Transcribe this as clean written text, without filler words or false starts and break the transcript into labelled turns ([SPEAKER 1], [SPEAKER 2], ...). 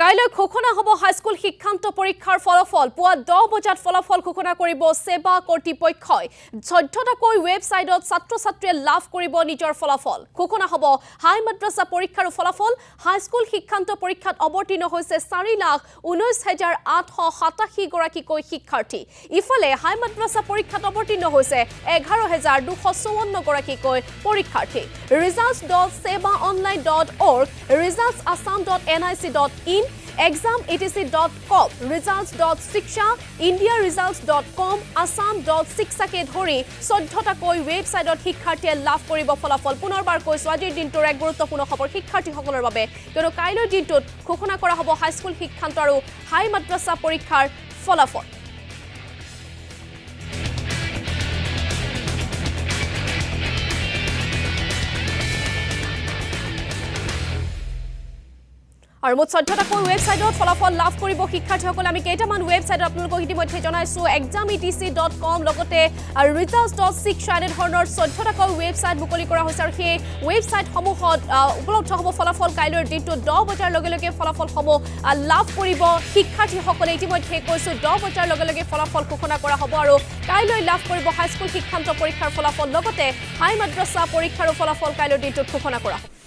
[SPEAKER 1] কাইলৈ ঘোষণা হ'ব হাইস্কুল শিক্ষান্ত পৰীক্ষাৰ ফলাফল। পুৱা 10 বজাত ফলাফল ঘোষণা কৰিব ছেবা কৰ্তৃপক্ষই। 14টাকৈ ৱেবছাইটত ছাত্ৰ ছাত্ৰীয়ে লাভ কৰিব নিজৰ ফলাফল। ঘোষণা হ'ব হাই মাদ্ৰাছা পৰীক্ষাৰো ফলাফল। হাইস্কুল শিক্ষান্ত পৰীক্ষাত অৱতীৰ্ণ হৈছে 4,19,887 গৰাকীকৈ শিক্ষাৰ্থী। ইফালে হাই মাদ্ৰাছা পৰীক্ষাত অৱতীৰ্ণ হৈছে 11,254 গৰাকীকৈ পৰীক্ষাৰ্থী। results.sebaonline.org, results assam.nic.in, exametc.com, results.shiksha, indiaresults.com, assam.shikshaকে ধৰি 14টাকৈ ৱেবছাইটত শিক্ষাৰ্থীয়ে লাভ কৰিব ফলাফল। পুনৰবাৰ কৈছোঁ, আজিৰ দিনটোৰ এক গুৰুত্বপূৰ্ণ খবৰ শিক্ষাৰ্থীসকলৰ বাবে, কিয়নো কাইলৈৰ দিনটোত ঘোষণা কৰা হ'ব হাইস্কুল শিক্ষান্ত আৰু হাই মাদ্ৰাছা পৰীক্ষাৰ ফলাফল। আৰু মুঠ 14টাকৈ ৱেবছাইটত ফলাফল লাভ কৰিব শিক্ষাৰ্থীসকলে। আমি কেইটামান ৱেবছাইটত আপোনালোকক ইতিমধ্যে জনাইছোঁ। exametc.com, লগতে ৰিজাল্টছ ডট শিক্ষা, এনেধৰণৰ 14টাকৈ ৱেবছাইট মুকলি কৰা হৈছে আৰু সেই ৱেবছাইটসমূহত উপলব্ধ হ'ব ফলাফল। কাইলৈৰ দিনটোত 10 বজাৰ লগে লগে ফলাফলসমূহ লাভ কৰিব শিক্ষাৰ্থীসকলে। ইতিমধ্যে কৈছোঁ, 10 বজাৰ লগে লগে ফলাফল ঘোষণা কৰা হ'ব আৰু কাইলৈ লাভ কৰিব হাইস্কুল শিক্ষান্ত পৰীক্ষাৰ ফলাফল, লগতে হাই মাদ্ৰাছা পৰীক্ষাৰো ফলাফল কাইলৈৰ দিনটোত ঘোষণা কৰা হ'ব।